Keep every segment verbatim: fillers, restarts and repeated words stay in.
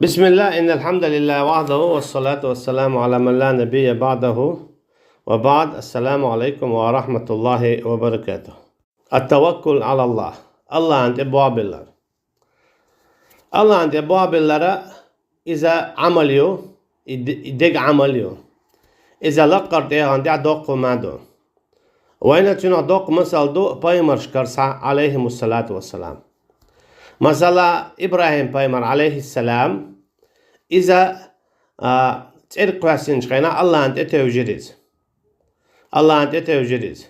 بسم الله، إن الحمد لله وحده، والصلاة والسلام على من لا نبي بعده، وبعد، السلام عليكم ورحمة الله وبركاته. التوكل على الله. Аллахӏан тӏе боабиллар. Аллахӏан тӏе боабиллар, иза Ӏамал ю, и д-, и дега Ӏамал ю. Иза лаккхара тӏегӏан тӏехь доккха хӏума ду. Вайна цунах доккха масал ду пайхамаршкара цхьа, عليهم الصلاة والسلام. Масала, Ибрахӏим пайхамар, عليه السلام, иза, а, цӏерга кхоьссинчу хенахь Аллахӏан тӏе тевжира иза. Аллахӏан тӏе тевжира иза.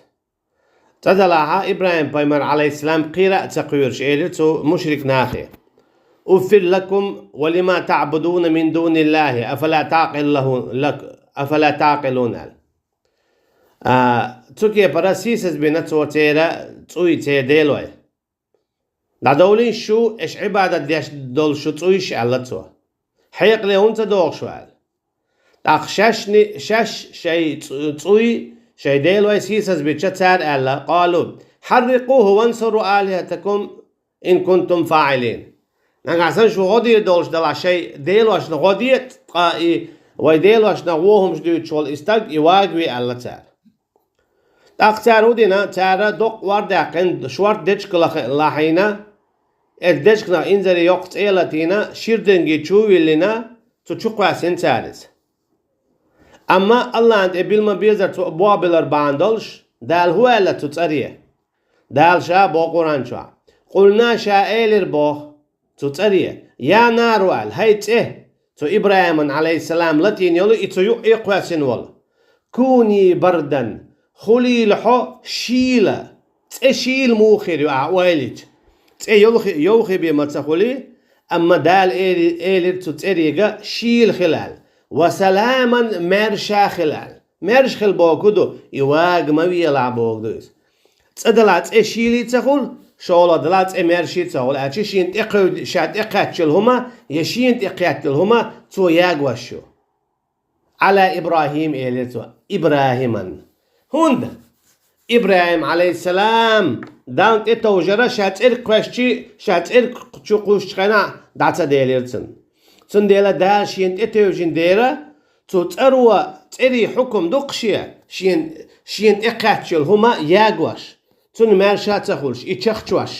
Цкъа делахь, Ибрахӏим пайхамар, عليه السلام, кхера а ца кхоьруш, элира цу мушрик нахе: أف لكم ولما تعبدون من دون الله أفلا تعقل-, لك-, أفلا تعقلون, аьлла. А, цу кепара сийсаз бина цо церан цӏуй, церан делой. ДӀадовлийша шу, аша Ӏибадат деш долу шу цӀуйш, аьлла цо. Хьекъале хӀунда ца доху шу аьлла. ТӀаккха шаьшни-, шаьш шайн цӀу-, цӀуй, шайн делой сийсаз бича цара аьлла: «Къалу: хьаррикъуху вансуру алихатакум ин кунтум фаӀилин». Нагахь санна шу гӀо дийр долуш далахь, шайн делошна гӀо де, ткъа и вайн делошна вон хӀумаш дуьйцуш волу и стаг, и вагаве аьлла цара. ТӀаккха цара хӀун дина, цара доккха ор даьккхина, шорта дечка лаха-, лахьийна, эцу дечканах инзаре йоккха цӀе а латийна, шира динге чу а виллина, цу чу кхоьссина цара иза. Амма Аллахьна тӀе билма безар цу бохбилар бахьана долуш, Дала хӀун аьлла цу цӀаре? Дала ша боху Къуръан чохь: «Къулна», ша элира боху цу цӀаре: «Я нару», аьлла, хӀай цӀе, цу ИбрахӀиман, Ӏалайхиссалам, латийна йолу и цу юкъе кхоьссина волу: «Куни бардан», хуьлийла хьо шийла. ЦӀе шийла муха хир ю ахьа ойла йича? ЦӀе йовхи-, йовхий бен ма ца хуьлий, амма Дала эли-, элира цу цӀерега шийла хила аьлла. «Ва саламан», маьрша хила аьлла. Маьрша хила бохург ду, и вага ма велахь бохург ду иза. ЦӀа далахь цӀе шийла ца хуьлу, шолгӀа далахь цӀе маьрша ца хуьлу, аьлча шена тӀе кхевд-, ша тӀе кхаьччалла хӀума, я шена тӀе кхетталла хӀума цо ягош ю. «Ӏала ИбрахӀим», элира цо, ИбрахӀиман. ХӀунда? ИбрахӀим, Ӏалайхиссалам, Далла тӀетовжара ша цӀерга кхоьссича, ша цӀерга чу кхуссучу хенахь дӀа ца делира цунна. Цундела Дала шена тӀетевжина дера, цу цӀаро, цӀерийн хьукам ду-кх шен, шен, шена тӀе кхаьччалла хӀума ягош, цунна маьрша ца хуьлуш, и чахчош,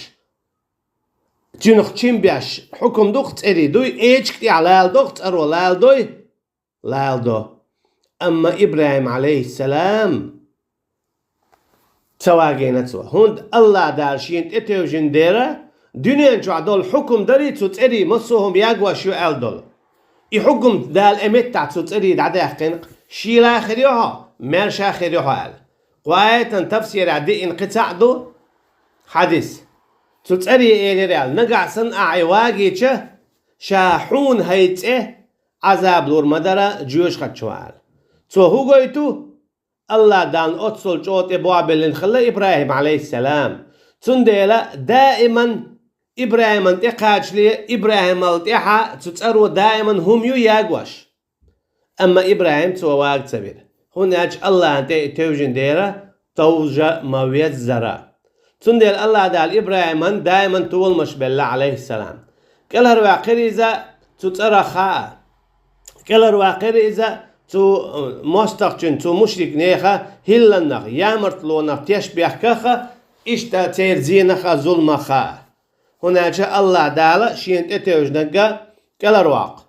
цуьнах чим беш, хьукам ду-кх цӀерийн, дуй, эчиг тӀехь лала до-кх цӀаро, лала дуй? Лала до. Амма ИбрахӀим, Ӏалайхиссалам, ца вагийна цо. ХӀунда Аллахь Дала шена тӀетевжина дера, дуьнен чохь долу хьукам дарий цу цӀерийн, массо а хӀума ягош ю аьлла долу. И хьукам Дала и меттахь цу цӀерийн дӀадаьккхина-кх, шийла хир ю хьо, маьрша хир ю хьо аьлла. Кху аятан тафсирехь деана кхин цхьаъ ду хьадис. Цу цӀере элира аьлла: «Нагахь санна ахьа и вагийча, ша хьуна, хӀай цӀе, Ӏазаб лур ма дара жоьжахатичу», аьлла. Цо хӀун гойту? Аллахь Далла оццул чӀогӀа тӀе бохбиллина хилла ИбрахӀим, Ӏалайхиссалам. Цундела даиман ИбрахӀиман тӀе кхачале, ИбрахӀимал тӀаьхьа цу цӀаро даиман хӀума ю ягош. Амма ИбрахӀим цо вага ца вира, хӀунда аьлча Аллахьна тӀе и тевжина дера, товжа ма веззара. Цундела Аллахь Дала ИбрахӀиман даиман толамаш белла, Ӏалайхиссалам. КӀелхьарваьккхира иза цу цӀарах хаа. КӀелхьарваьккхира иза цу, э, мостагӀчун, цу мушрик нехан хӀилланах, ямартлонах, тешнабехках а, иштта церан зенах а, зуламах а. ХӀунда аьлча Аллахь Дала шена тӀетевжинарг кӀелхьарвоккху.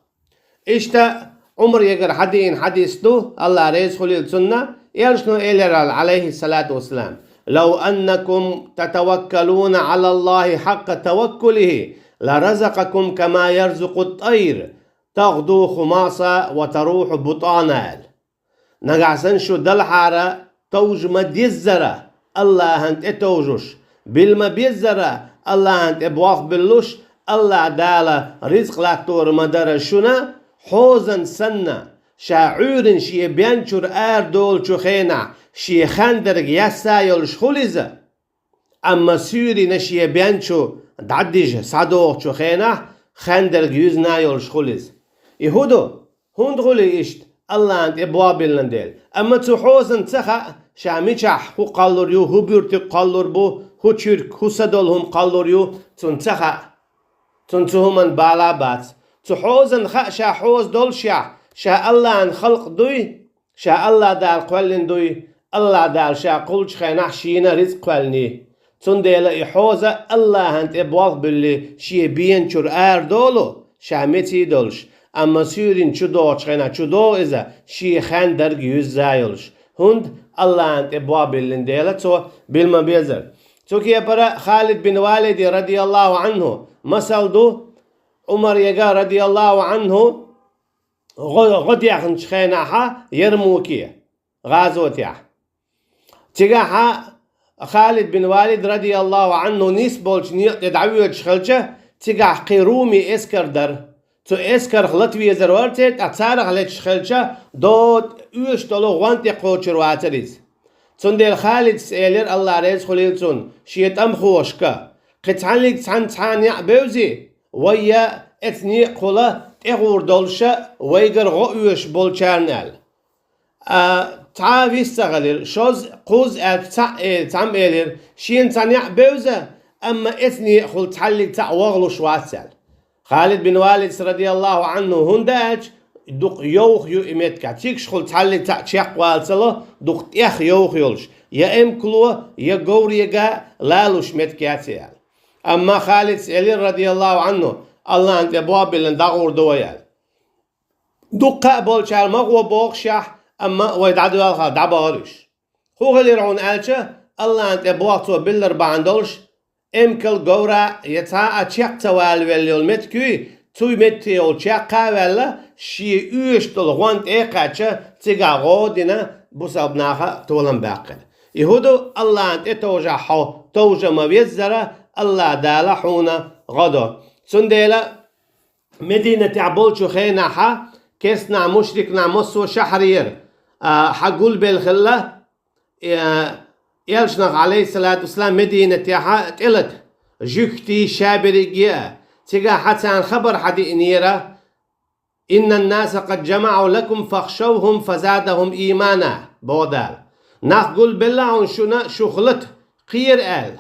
Иштта Ӏумар егара хьадийна хьадис ду, Аллахь реза хуьлийла цунна, элчано элира аьлла, Ӏалайхиссалату вассалам: «Лав аннакум татаваккалуна Ӏалаллахи хьакъа таваккулихи, ларазакъакум кама ярзукъу ат-тайр, тагъду хумаса ва таруху бутана», аьлла. Нагахь санна шу далхьара товжа ма деззара, Аллахьна тӀетовжуш, билма беззара, Аллахьна тӀе бохбиллуш, Аллахь Дала ризкъ латтор ма дара шуна, хьозан санна, ша Ӏуьйрина шен бен чуьра арадолучу хенахь шен хендерг яьсса йолуш хуьлу иза. Амма суьйрина шен бен чу дӀадижа схьадогӀучу хенахь хендерг юьзна йолуш хуьлу иза. И хӀун ду? ХӀунда хуьлу иштта? Аллахьна тӀе бохбиллина дела. Амма цу хьозанна ца хаьа, ша мичахь хӀун кхоллур ю, хӀун буьртиг кхоллур бу, хӀун чуьрк, хӀун са долу хӀума кхоллур ю, цунна ца хаьа. Цунна цу хӀуманна бала а бац. Цу хьозан хаа ша хьоза доллушехь, ша АллахӀан халкъ дуй, ша АллахӀ Дала кхоьллина дуй, АллахӀ Дала ша кхуллучу хенахь шена рицкъ кхоьллиний. Цундела и хьоза АллахӀан тӀе болх буьллий, шен беначуьра арадолу, ша меций долуш, амма суьйранна чу догӀучу хенахь чу догӀу иза, шен хендарг юьзза йолуш. ХӀунда АллахӀан тӀе болх биллина дела цо билма безара. Цу кепара Халид бин Валиди радияллаху Ӏанху масал ду, Ӏумар яга радияллаху Ӏанху гӀо, гӀо дехначу хенахьа Ярмуке, гӀазотехь. Цигахьа Халид бин Валид радияллаху Ӏанху нисболчу некъа тӀе дӀавоьдуш хилча, цигахь кхин руми эскар дара. Цу эскарх латавезар вара церан, ткъа царах леташ хилча, дота оьшуш долу гӀон тӀе кхочур вацара иза. Цундела Халидас элира, АллахӀ реза хуьлийла цунна, шен тӀамхошка: «Кхин цхьаьнниг цхьаьна цхьа некъ бевзи, вай я эцу некъахула тӀегӀур долуша вайгара гӀо оьшуш болчарна», — аьлла. А, цхьа а вист ца хилира, шозза, кхузза аьлча, цхьаъ э-, цхьамма элира: «Шена цхьа некъ бевза, амма эцу некъахула цхьаьллиг цхьаъ вахлуш вац», — аьлла. Халид бин Валидс радияллаху Ӏанху, хӀунда аьлча дукха йовха ю и меттиг, цигахула цхьаьллиг цхьаъ чекхвала ца ло, дукха тӀех йовха йолуш, я эмкало, я говрега лалуш меттиг яц и аьлла. Амма Халидс элира радияллаху Ӏанху, АллахӀан тӀе болх биллина дӀагӀур ду вай аьлла. Дуккха а болчара ма гӀо бохушехь, амма вай дӀадоьлхахь дӀабахара уьш. ХӀун хилира хьуна аьлча, АллахӀан тӀе болх цо биллар бахьана долуш, эмкал, говра я цхьа а чекх ца валавелла йолу меттиг юй, цу метте йолу чекх кха а ваьлла, шен оьшуш долу гӀон тӀе а кхаьчча, цигахь гӀо а дина, бусалба наха толам баьккхира. И хӀун ду, АллахӀан тӀе товжахь хьо, товжа ма веззара, АллахӀ Дала хьуна гӀо до. Цундела Мединатехь болчу хенахьа керстанахь, мушрикнахь массо а шахьарера, а, хьан гулбелла хилла, э, элчанах, алейхиссалату вассалам, Мединатехьа тӀелата, жуьгтий, шаберриге а, цигахь хьан царна хабар хьан диънера: «Иннан наса къад жамаӀу лакум фахшавхум фазадахум иймана», — боху Дала. Нах гулбелла хьуна шуна шух лата, кхера аьлла.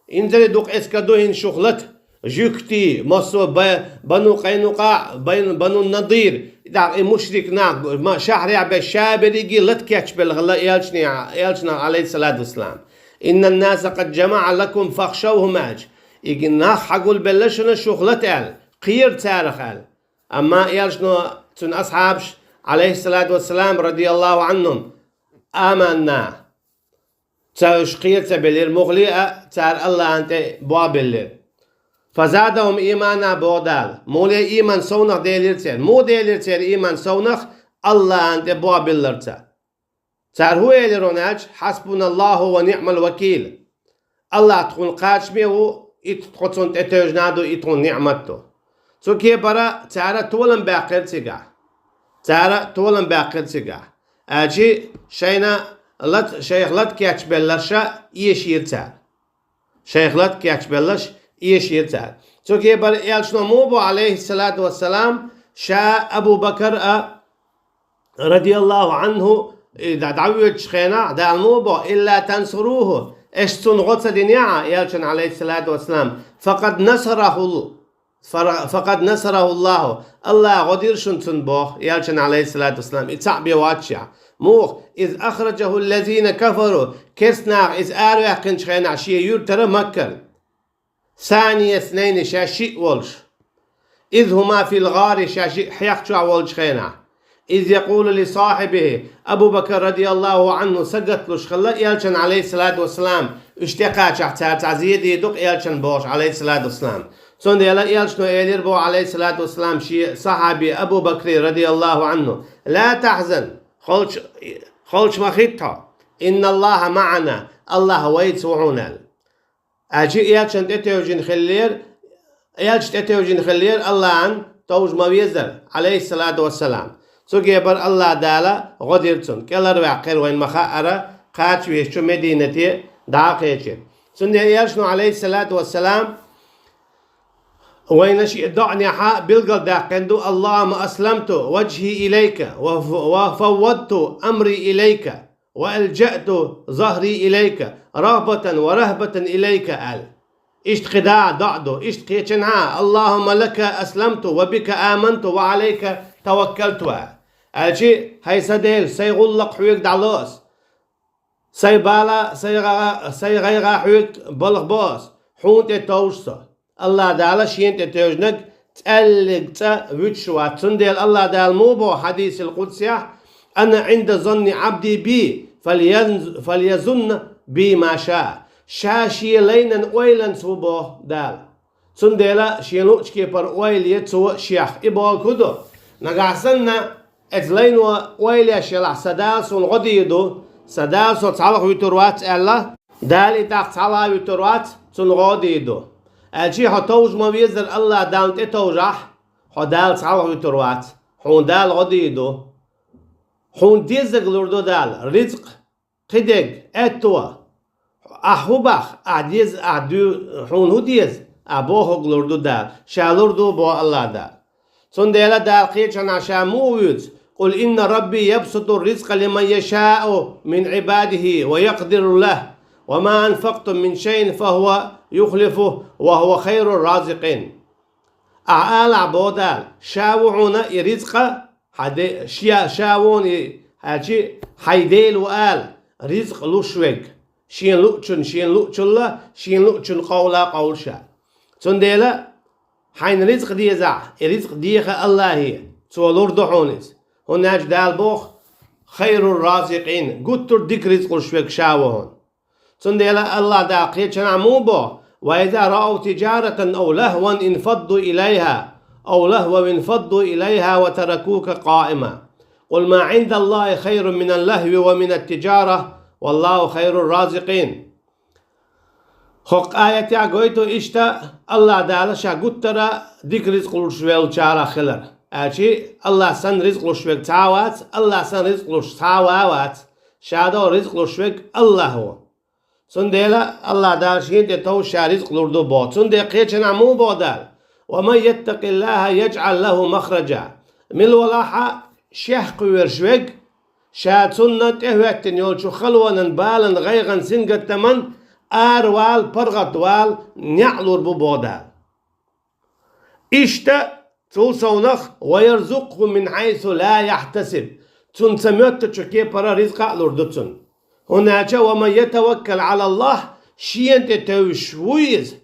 Инзаре дукха эскар ду хӀинца шух лата, жуьгтий, массо а ба-, Бану Къайнукъа, Байн-, Бану Надир, тӀаккха и мушрик нах, ма-, шахьарехь беш шаберриге лата кечбелла хилла элчане-, элчанах, алейхиссалату вассалам. «Иннан наса къад жамаӀа лакум фахшавхум», — аьлча, и нах хьан гулбелла шуна шух лата аьлла, кхера царах аьлла. Амма элчано, цуьнан асхьабаш, алейхиссалату вассалам, радияллаху Ӏанхум, аманна. Ца уьш кхера ца белира, муххале а цара АллахӀан тӀе болх беллера. «Фазадахум иймана», — боху Дала. Муха ийман совнах делира церан? Муха делира церан ийман совнах? АллахӀан тӀе болх билларца. Цара хӀун элира хьуна аьлча: «Хьасбуналлаху ва ниъмал вакил». АллахӀ тхуна кхачаме ву, и тхо цунна тӀетевжина ду, и тхуна ниъмат ду. Цу кепара цара толам баьккхира цигахь. Цара толам баьккхира цигахь. Аьлчи шайна лат-, шайх лата кечбелларша эшийра цара. Шайх лата кечбелларш эшийра цара. Цу кепара элчано муха бо, алейхиссалату вассалам, ша, Абу Бакар а, радияллаху Ӏанху, и дӀа-, дӀавоьдучу хенахь, Дала муха бо: «Илла тансуруху», аша цунна гӀо ца динехь, элчан, алейхиссалату вассалам, «факъад насарахул-, фара-, факъад насарахуллаху», АллахӀа гӀо дира шуна цунна боху, элчан, алейхиссалату вассалам, и цхьаъ бен воццушехь. Муха: «Из ахраджаху ллазина кафару», керстанаха иза араваьккхинчу хенахь шен юьртара, Маккара. «Санияснайни», ша шиъ волуш. «Из хӀума фил гӀари», ша шиъ хьех чохь волчу хенахь. «Из якъулу ли сахьибихи», Абу Бакар радияллаху Ӏанху сагатлуш хилла элчан, алейхиссалату вассалам, уьш тӀекхачахь цара цхьа зен дийр ду-кх элчан бохуш, алейхиссалату вассалам. Цундела элчано элира боху, алейхиссалату вассалам, шен сахьаби Абу Бакри радияллаху Ӏанху: «Ла тахьзан», халч-, халча ма хӀитта хьо, «инналлаха маӀана», АллахӀ вайца ву хьуна аьлла. Аьлча элчан тӀетевжина хиллера, элча тӀетевжина хиллера АллахӀан товжа ма везара, алейхиссалату вассалам. Цу кепара АллахӀ Дала гӀо дира цунна, кӀелхьарваьккхира, вайна ма хаъара, кхача везачу Мединате дӀа а кхечира. Цундела элчано, алейхиссалату вассалам, вайна шен доӀанехьа билгалдаьккхина ду: «Аллахумма асламту ваджхи илайка ва, ва фаввадту амри илайка». «Ва алджаъту захри илайка, рагӀбатан ва рахӀбатан илайка», аьлла. Иштта кхидӀа а доӀа ду, иштта кхечанхьа а: «Аллахумма лака асламту ва бика аманту ва Ӏалайка таваккалту», аьлча, хӀай сан Дела, сай гӀуллакх хьоьга дӀалу ас. Сай бала, сай гӀа-, сай гӀайгӀа хьоьга балха бо ас, хьуна тӀе товш со. Аллах Дала шена тӀе тевжнаг цӀаьллиг цӀа вуьтуш вац. Цундела Аллах Дала муха боху хьадисил къудсехь: «Ана Ӏинда занни Ӏабди би, фальяз-, фальязунна би ма ша». Ша шен лайнан ойланца ву боху Дала. Цундела шен луъучу кепара ойла е цо шех. И бохург хӀун ду? Нагахь санна, оцу лайно ойла еш елахь, сан Дала суна гӀо дийр ду, сан Дала со цхьалха вуьтур вац аьлла, Дала и тӀаккха цхьалха вуьтур вац, цунна гӀо дийр ду. Аьлча хьо товжа ма везара Аллах Далла тӀе товжахь, хьо Дала цхьалха вуьтур вац, хьуна Дала гӀо дийр ду. Хьуна деззарг лур ду Дала, ризкъ, кхидерг, аьтто. Ахь хӀун боху, ахь деза, ахь дуьйцу, хьуна хӀун деза, ахь бохург лур ду Дала, ша лур ду боху Аллах Дала. Цундела Дала кхечанхьа ша муха вуьйцу: «Къул инна Рабби ябсуту ризкъа лиман яшаъу мин Ӏибадихи ва якъдиру лаху, ва ма анфактум мин шайин фа хӀува юхлифу, ва хӀува хайру разикъин». Ахь алахь, боху Дала, ша ву хьуна и ризкъа, хьан де-, ша, ша ву хьуна и, аьлча, хьайн Дела ву ала, ризкъ луш верг, шена луъучунна шена луъучулла, шена луъучунна къовла къовлуш а. Цундела хьайна ризкъ дезахь, и ризкъ деха Аллахе, цо лур ду хьуна иза. ХӀунда аьлча Дала боху: «Хайру разикъин», гуттар а дика ризкъ луш верг ша ву хьуна. Цундела Аллах Дала кхечанхьа муха боху: «Ва иза раав тижаратан ав лахван инфадду илайха, ав лахван инфадду илайха ва таракука къаима. Къул ма Ӏиндаллахи хайрун минал лахви ва минат тижара, валлаху хайру разикъин». ХӀокху аятехь гойту иштта Аллах Дала ша гуттара а дика ризкъ луш веллачарах хилар. Аьлча, Аллах санна ризкъ луш верг цхьа а вац, Аллах санна ризкъ луш цхьа а ван а вац, ша долу ризкъ луш верг Аллах ву. Цундела Аллах Дала шена тӀе товш ша ризкъ лур ду боху. Цундела кхечанхьа муха боху Дала: «Ва ман яттакъиллаха яжӀал лаху махраджа». Мила валахь а шех кхоьруш верг, ша цунна тӀехӀоьттина йолчу халонан, балан, гӀайгӀан, сингаттаман аравала, паргӀатвала неӀ лур бу боху Дала. Иштта, цул совнах: «Ва ярзукъху мин хьайсу ла яхьтасиб». Цунна ца моьттучу кепара ризкъа а лур ду цунна. ХӀунда аьлча: «Ва ман ятаваккал Ӏалаллах», шена тӀе тевжаш вуй иза,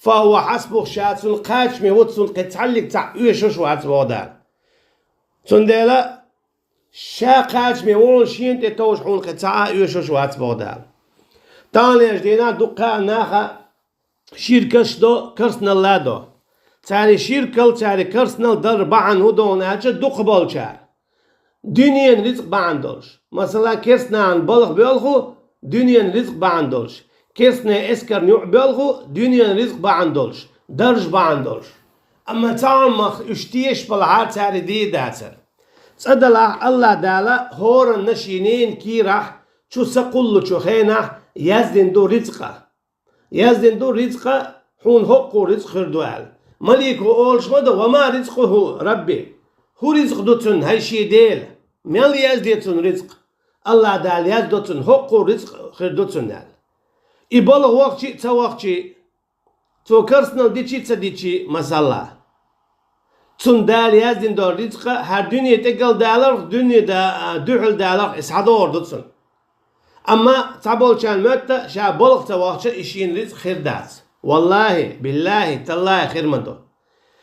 «фа хӀува хьасбух», ша цунна кхачаме ву, цунна кхин цхьаллиг цхьаъ оьшуш вац боху Дала. Цундела ша кхачаме ву, шена тӀе товжаш хьуна кхин цхьа а оьшуш вац боху Дала. Таханлерчу дийнахь дуккха а наха ширкаш до, керстаналла до. Цаьрий ширкал, цаьрий керстанал дар бахьана хӀун ду аьлча, дукхахболчара дуьненан ризкъ бахьана долуш. Масала, керстанан балха боьлху дуьненан ризкъ бахьана долуш. Керстанан эскарна юкъа боьлху дуьненан ризкъ бахьана долуш, дарж бахьана долуш. Амма цхьа хӀуманах уьш тешаш балахьара, цаьрий дийр дацара. ЦӀа далахь, Аллах Дала хӀоранна шен ненан кийрахь чу са кхуллучу хенахь яздина ду ризкъа. Яздина ду ризкъа, хьуна хӀокхо ризкъ хир ду аьлла. Малико олуш ма ду: «Ва ма ризкъуху, Рабби». ХӀун ризкъ ду цуьнан, хӀай шен Дела? Мел язде цунна ризкъ? Аллах Дала яздо цунна, хӀокхо ризкъ хир ду цунна аьлла. И балха вахчий а, ца вахчий а, цо керстанал дичий а, ца дичий а, масала. Цунна Дала яздина долу ризкъа хӀара дуьне тӀе галдаларх, дуьне да-, дуьхьал даларх и схьадогӀур ду цунна. Амма цхьаболчарна моьтту, ша балха ца вахча, и шена ризкъ хир дац. Валлахи, биллахи, таллахи, хир ма ду.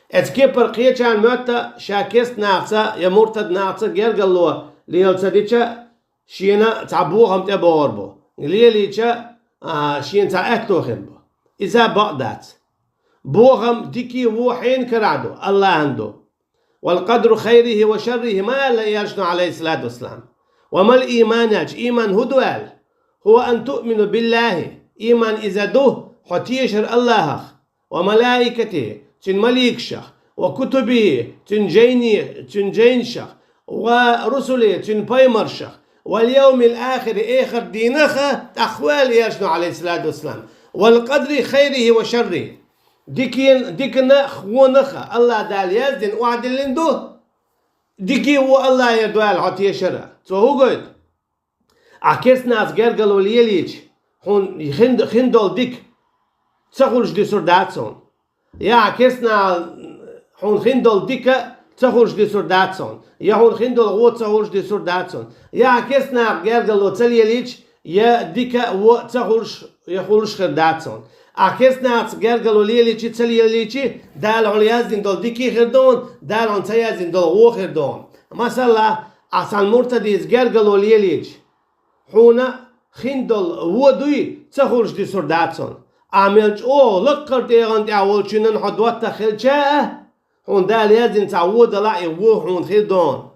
Эцу кепара кхечарна моьтту, ша керста нахаца я муртад нахаца гергарло лела ца дича, шена цхьа бохам тӀебогӀур бу. Лелийча, а, шена цхьа аьтто хир бу. Иза бакъ дац. Бохам дикий ву хьенан карахь ду, Аллахьан ду. «Вал къадру хайрихи ва шаррихи», ма аьлла Элчано, Ӏалайхиссалату вассалам. «Ва мал ийман», аьлча, ийман хӀун ду аьлла? «ХӀува ан туъмина биллахи», ийман иза ду, хьо тешар Аллахах, «ва малаикатихи», цуьнан маликашах, «ва кутубихи», цуьнан жайни-, цуьнан жайнашах, «ва русулихи», цуьнан пайхамаршах, «вал йовмил ахири», эхарт дийнах, тӀаккха хӀун аьлла Элчано, Ӏалайхиссалату вассалам? «Вал къадри хайрихи ва шаррихи». Дикин-, диканах, вонах Аллах Дала яздина, охьадиллина ду. Дикий ву Аллахьера ду аьлла хьо тешара. Цо хӀун гойту? Ахь керстанаца гергарло лелийча, хьуна хин, хин долу дика ца хуьлуш дисур дац хьуна. Я керстанаха хьуна хин долу дика ца хуьлуш дисур дац хьуна. Я хьуна хин долу гӀо ца хуьлуш дисур дац хьуна. Я керстанаха гергарло ца лелийча, я дика а, во а ца хуьлуш, я хуьлуш хир дац хьуна. Ахь керстанахаца гергарло лелийчи, ца лелийчи, Дала хьуна яздина долу дика хир ду хьуна, Дала хьуна ца яздина долу гӀо хир ду хьуна. Масала, ахь цхьана муртадица гергарло лелийча, хьуна хин долу во дуй ца хуьлуш дисур дац хьуна. Ахь мел чӀогӀа лаккхара тӀегӀан тӀехь волчуьнан хьо доттагӀа хилча а, хьуна Дала яздина цхьа во далахь, и во хьуна хир ду хьуна.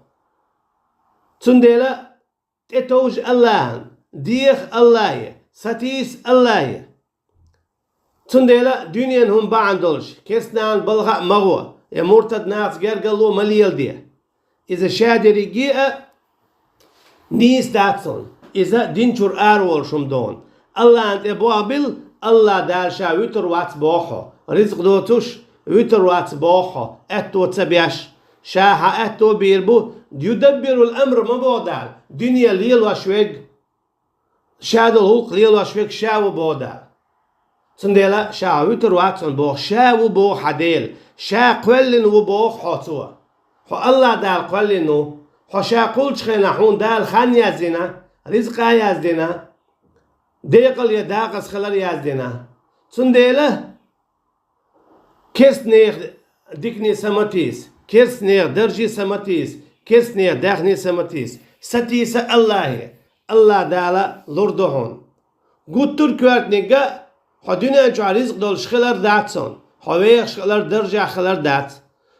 Цундела тӀетовжа Аллахьан, деха Аллахье, сатийса Аллахье. Цундела дуьненан хӀума бахьана долуш, керстанан балха а ма гӀо, я муртад нахаца гергарло ма леладе. Иза ша дерриге а нийса дац хьуна. Иза дин чуьра ара волуш хӀума ду хьуна. Аллахьан тӀе бохбилла, Аллахь Дала ша вуьтур вац боху хьо, ризкъ доцуш вуьтур вац боху хьо, аьтто ца беш. Ша хьан аьтто бийр бу, юдаббирул амр ма боху Дала, дуьне лелош верг, ша долу гӀуллакх лелош верг ша ву боху Дала. Цундела ша хьан вуьтур вац хьуна боху, ша ву боху хьан Дела, ша кхоьллина ву боху хьо Цо. Хьо Аллахь Дала кхоьллина ву, хьо ша кхуллучу хенахь хьуна Дала хан яздина, ризкъа яздина, декъал я дакъаза хилар яздина. Цундела керстанех дикане са ма тийса, керстанех дарже са ма тийса, керстанех даьхне са ма тийса. Сатийса Аллахье, Аллахь Дала лур ду хьуна. Гуттар а коьртаниг а хьо дуьнен чохь ризкъ долуш хилар дац хьуна, хьо вехаш хилар, даржехь хилар дац.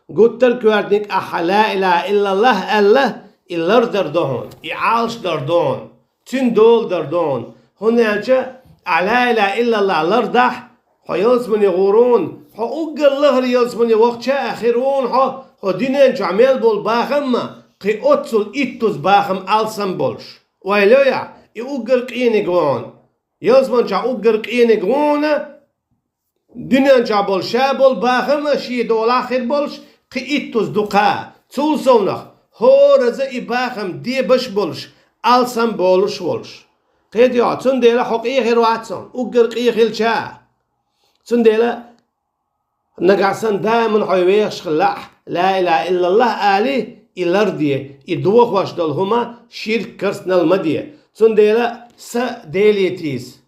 Гуттар а коьртаниг ахьа ла илаха иллаллахӀ аьлла, и лардар ду хьуна, и Ӏалашдар ду хьуна, цуьнан дола дар ду хьуна. ХӀунда аьлча ахьа ла илаха иллаллахӀ лардахь, хьо ялсамане гӀур ву хьуна, хьо уггар лахара ялсамане вахча а хир ву хьуна хьо, хьо дуьнен чохь мел болу бахам а кхин оццул иттуза бахам алсам болуш. Ойла йо ахь, и уггар къениг ву хьуна. Ялсаман чохь уггар къениг ву хьуна, дуьнен чохь болу ша болу бахам а шен долахь хир болуш, кхин иттуза дукха, цул совнах, хӀораза и бахам дебаш болуш, алсам болуш волуш. Кхетий хьо, цундела хьо къен хир вац хьуна, уггар къен хилча а. Цундела нагахь санна даиман хьо вехаш хилахь, ла илаха иллаллахӀ али, и ларде, и дохош долу хӀума ширк, керстанал ма де. Цундела са Деле тийса.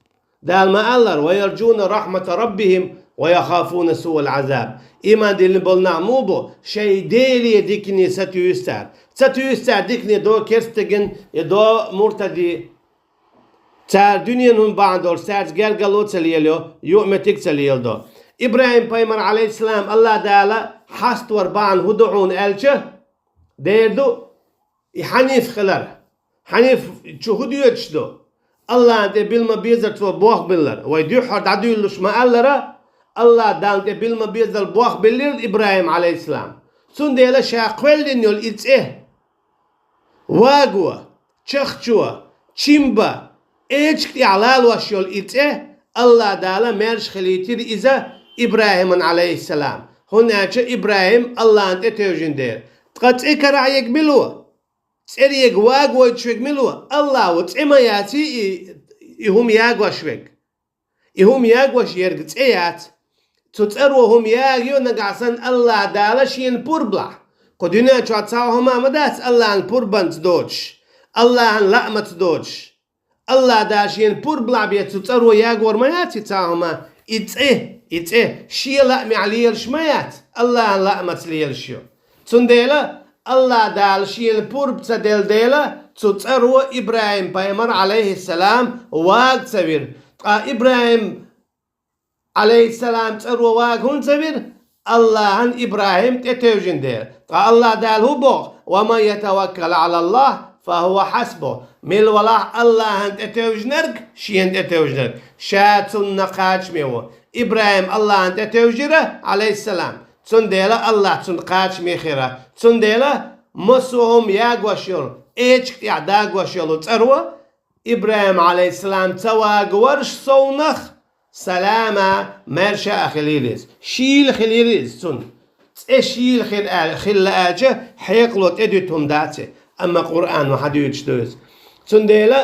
Дала ма аллара: «Ва ярджуна рахьмата раббихӀим, ва яхафуна суал Ӏазаб». Ийман диллина болу нах муха бу, шайн Деле дикане сатуьйсу цара. Ца туьйсу цара дикане до керстаган, я до муртаде. Цара дуьненан хӀума бахьана долуш, цаьрца гергарло ца лелайо, юкъаметтиг ца леладо. ИбрахӀим-пайхамар, Ӏалайхиссалам, Аллахь Дала хьаставар бахьана хӀун ду хьуна аьлча, дера ду и хьаниф хилар. Хьаниф чу хӀун доьдуш ду? Аллахьан тӀе билма безар цо бохбиллар. Вай дуьххьара дӀадуьйлалуш ма-аллара, Аллахь Далла тӀе билма безал бохбиллира ИбрахӀим, Ӏалайхиссалам. Цундела ша кхоьллина йолу и цӀе ваго, чахчо, чимба, эчиг тӀехь лалош йолу и цӀе Аллахь Дала маьрша хилийтира иза ИбрахӀиман, Ӏалайхиссалам, хӀунда аьлча ИбрахӀим Аллахьан тӀе тевжина дела. Ткъа цӀе карахь ерг мила ву? ЦӀерга вагойтуш верг мила ву? Аллахь ву, цӀе ма яций и, и хӀума ягош верг. И хӀума ягош ерг цӀе яц. Цу цӀаро хӀума ягайо нагахь санна Аллахь Дала шена пурба лахь. Кху дуьнен чохь цхьа хӀума ма дац Аллахьан пурбанца доцуш, Аллахьан лаамаца доцуш. Аллахь Дала шена пурба лахь бен цу цӀаро ягор ма яц и цхьа хӀума, и цӀе, и цӀе шен лаамехь лелаш ма яц, Аллахьан лаамаца лелаш ю. Цундела Аллахь Дала шена пурба ца делла дела, цу цӀаро ИбрахӀим-пайхамар, Ӏалайхиссалам, вага ца вира. Ткъа ИбрахӀим, Ӏалайхиссалам, цӀаро вага хӀунда ца вира? Аллахьан ИбрахӀим тӀетевжина дела. Ткъа Аллахь Дала хӀун боху: «Ва ман ятаваккал Ӏалаллахь, фа хӀува хьасбух». Мила валахь Аллахьан тӀетевжинарг, шена тӀетевжинарг, ша цунна кхачаме ву. ИбрахӀим Аллахьан тӀетевжира, Ӏалайхиссалам. Цундела Аллахь цунна кхачаме хира. Цундела массо а хӀума ягош йолу, эчиг тӀехь дагош йолу цӀаро ИбрахӀим, Ӏалайхиссалам, ца вагаварш совнах, салама, маьрша а хилийла иза. Шийла хилийла иза цунна. ЦӀе шийла хир аьл-, хилла аьлча, хьекъало тӀедуьту хӀума дац и. Амма Къуръано хьадуьйцуш ду иза. Цундела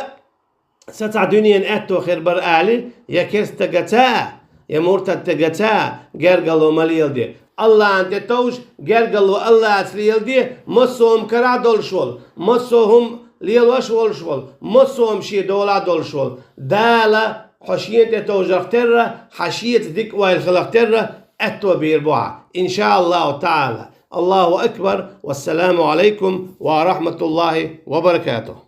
Сан цхьа дуьненан аьтто хир бара али, я керстагаца а, я муртадтагаца гергарло ма леладе. АллахӀан тӀе товжа гергарло АллахӀаца леладе, массо а хӀума карахь долаш вола, массо а хӀума лелош волаш вола, массо а хӀума ший долахь долаш вола. Дала хьо шена тӀе товжарх терра, хьа шеца дика ойла хиларх терра аьтто бийр бу хьа, иншааллахӀу таӀала. АллахӀу акбар. Вассаламу Ӏалайкум ва рахьматуллахӀи ва баракатухӀ.